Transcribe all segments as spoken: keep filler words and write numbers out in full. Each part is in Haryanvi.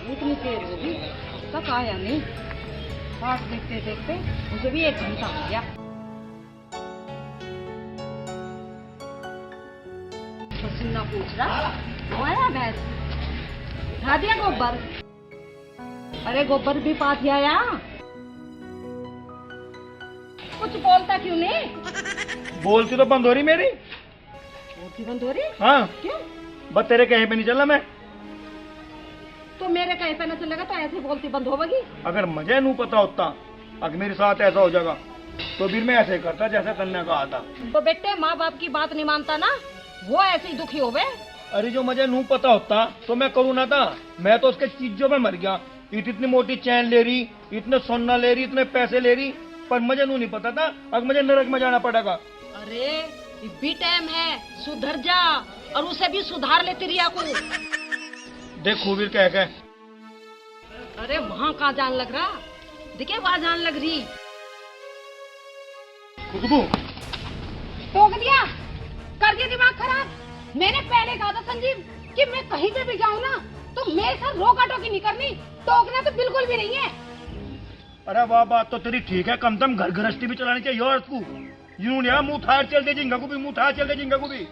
इतनी देर हो गई, अब तक आया नहीं। बाट देखते देखते मुझे भी एक घंटा हो गया। पसीना पूछ रहा, वो आया भैंस, खा दिया गोबर। अरे गोबर भी पा दिया या? कुछ बोलता क्यों नहीं? बोलती तो बंद हो रही मेरी। बोलती बंद हो रही? हाँ। क्यों? बस तेरे कहे पे नहीं चला मैं। तो मेरे कहे पे ना चलेगा तो ऐसे बोलती बंद होगी? अगर मुझे नू पता होता, अगर मेरे साथ ऐसा हो जाएगा, तो फिर मैं ऐसे करता जैसा तन्ने कहा था। तो बेटे, माँ बाप की बात नहीं मानता ना, वो ऐसे ही दुखी होवे। अरे, जो मुझे नू पता होता तो मैं करूँ ना था। मैं तो उसके चीजों में मर गया। इतनी मोटी चैन ले रही, इतने सोना ले रही, इतने पैसे ले रही, पर मुझे नू नहीं पता था, अब मुझे नरक में जाना पड़ेगा। अरे, इब भी टाइम है, सुधर जा और उसे भी सुधार ले तेरी आंखों। देखो वीर कह के। अरे, वहां कहाँ जान लग रहा, दिखे वहां जान लग रही। खुशबू। टोक दिया, कर दिया दिमाग खराब। मैंने पहले कहा था संजीव कि मैं कहीं पे भी जाऊं ना, तो मेरे साथ रोका टोकी नहीं करनी, टोकना तो बिल्कुल भी नहीं है। अरे वाह, बात तो तेरी ठीक है, कम से कम घर गृहस्थी भी चलानी चाहिए औरत को। यूं नहीं, मुंह थार चल दे जिंगा को भी, मुंह थार चल दे जिंगा को भी।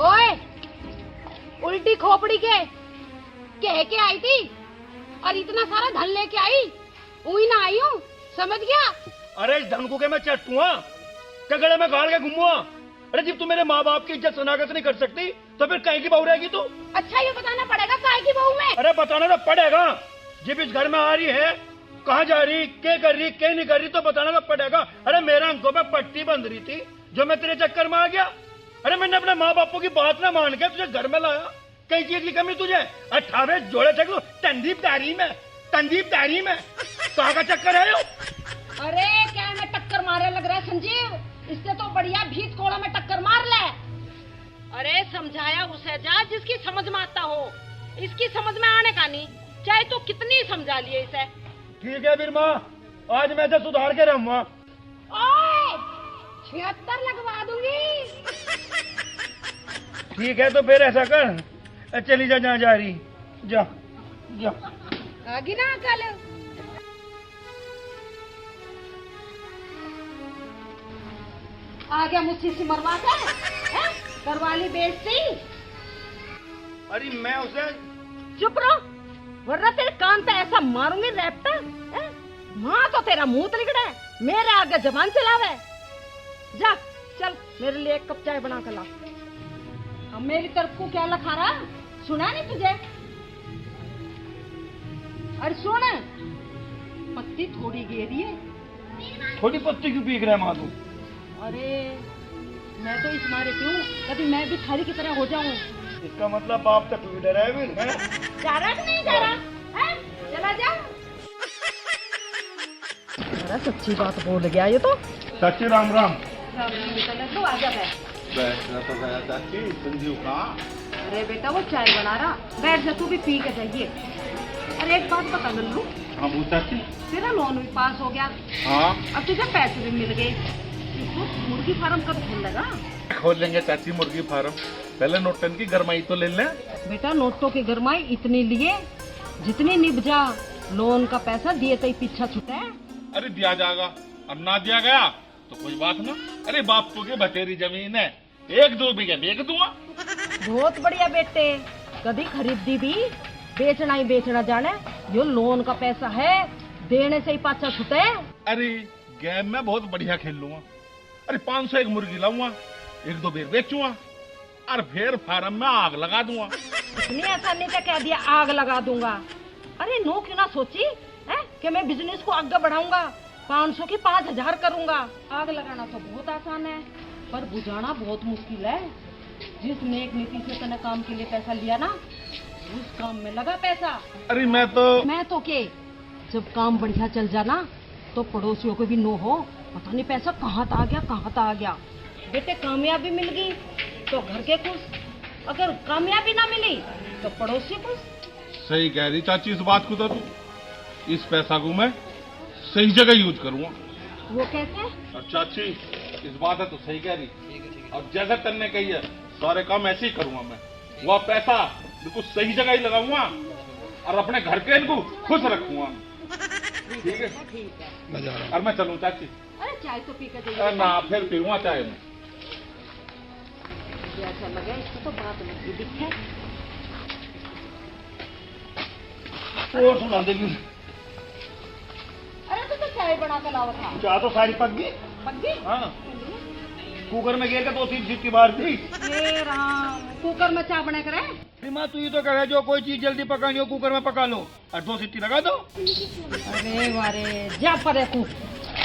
ओए, उल्टी खोपड़ी के, कह के आई थी और इतना सारा धन लेके आई, उई ना आई हूँ, समझ गया? अरे, इस धन को के मैं चट्टूआ, के गले में गाड़ के घूमूआ? अरे, जब तू मेरे माँ बाप की इज्जत सनागत नहीं कर सकती, तो फिर काय की बहू रहेगी तू? अच्छा, ये बताना पड़ेगा काय की बहू मैं? अरे, बताना तो पड़ेगा। जब इस घर में आ रही है, कहाँ जा रही, क्या कर रही, क्या नहीं कर रही, तो बताना तो पड़ेगा। अरे, मेरे अंगों पे पट्टी बंध रही थी, जो मैं तेरे चक्कर में आ गया। अरे, मैंने अपने माँ बापों की बात ना मान के तुझे घर में लाया, कई चीज की कमी तुझे? अठारह जोड़े थे तू तंदीप दारी में, तंदीप दारी में। कहाँ का चक्कर है यो? अरे, क्या मैं टक्कर मारे लग रहा है संजीव? इससे तो बढ़िया भीत कोड़ा में टक्कर मार ले। अरे, समझाया उसे जा जिसकी समझ में आता हो, इसकी समझ में आने का नहीं, चाहे तू कितनी समझा लिए इसे। ठीक है फिर माँ, आज मैं इसे सुधार के रहूंगा। ओए, छिहत्तर लगवा दूंगी। ठीक है, तो फिर ऐसा कर, ए, चली जा जहाँ जा रही, जा, जा। आगी ना अकल। आ गया मुझसे इसी मरवा के, हैं? करवा ली बेइज्जती। अरे मैं उसे चुप रहो, वरना तेरे कान पे ऐसा मारूंगी रैपटा, हैं? माँ तो तेरा मुंह लिकड़ा है, मेरे आगे जबान चलावे। जा, चल, मेरे लिए एक कप चाय बना के ला। अब मेरी तरफ को क्या लखा रहा, सुना नहीं तुझे? अरे सुन, पत्ती थोड़ी गेरी है। थोड़ी पत्ती क्यों पीक रहा है माँ तू? अरे, मैं तो इस मारे पीऊं, कभी मैं भी थारी की तरह हो जाऊं। इसका मतलब बाप तक भी डरा है फिर, हैं? जा रहा कि नहीं जा रहा? हैं? चला जा। अरे, सच्ची बात बोल गया ये तो। चाची, राम राम। राम राम बेटा, लल्लू, आ जा, बैठ। बैठना तो गया चाची, संजीव कहाँ? अरे बेटा, वो चाय बना रहा, बैठ जा, तू भी पी के जाइए। अरे, एक बात बता लल्लू। हाँ, बोल चाची। तेरा लोन भी पास हो गया। हाँ। अब तुझे पैसे भी मिल गए। तू मुर्गी फार्म कब खोल लेगा? खोल लेंगे चाची मुर्गी फार्म, पहले नोटन की गरमाई तो ले लें। बेटा, नोटों की गरमाई इतनी लिए जितनी निभ जा, लोन का पैसा दिए तई पीछा छुटे। अरे दिया जाएगा, और ना दिया गया तो कोई बात ना। अरे बाप को के बतेरी जमीन है, एक दो बीघे बेच दूंगा। बहुत बढ़िया बेटे, कदी खरीदी भी, बेचना ही बेचना जाने, यो लोन का पैसा है, देने से ही पाछा छुटे। अरे गेम मैं बहुत बढ़िया खेल लूंगा। अरे पाँच सौ एक मुर्गी लाऊंगा, एक दो बेर बेचूंगा, और फिर फार्म में आग लगा दूंगा। इतनी आसानी से कह दिया आग लगा दूंगा। अरे नू क्यों ना सोची, हैं, कि मैं बिजनेस को आगे बढ़ाऊंगा, पाँच सौ की पाँच हजार करूंगा। आग लगाना तो बहुत आसान है, पर बुझाना बहुत मुश्किल है। जिस नेक नीति से तने काम के लिए पैसा लिया ना, उस काम में लगा पैसा। अरे मैं तो मैं तो के, जब काम बढ़िया चल जाना तो पड़ोसियों को भी नो हो, पता नहीं पैसा कहाँ तक आ गया, कहाँ तक आ गया। बेटे, कामयाबी मिल गई तो घर के खुश, अगर कामयाबी ना मिली तो पड़ोसी खुश। सही कह रही चाची इस बात को तो तू। इस पैसा को मैं सही जगह यूज करूंगा। वो कैसे? और चाची, इस बात है तो सही कह रही। और जैसा तन्ने कही है, सारे काम ऐसे ही करूंगा मैं। वह पैसा बिल्कुल सही जगह ही लगाऊंगा। और अपने घर के इनको खुश रखूंगा। ठीक है? ठीक है। और मैं चलूं चाची? अरे, चाय तो पी के जाइए। अरे ना, फिर पीऊंगा चाय मैं। ये अच्छा लगा, इसको तो बात लगी दिखे। और सुना दे भी। अरे, तू तो चाय बना के लावा था। चाय तो सारी पक गई। पक गई? हाँ। कुकर में गेर के दो तीन सीटी मार दी। हे राम, कुकर में चाय बना करे? अरे माँ, तू ही तो कहे जो कोई चीज जल्दी पकानी हो, कुकर में पका लो और दो सीटी लगा दो। अरे वारे, जा परे तू।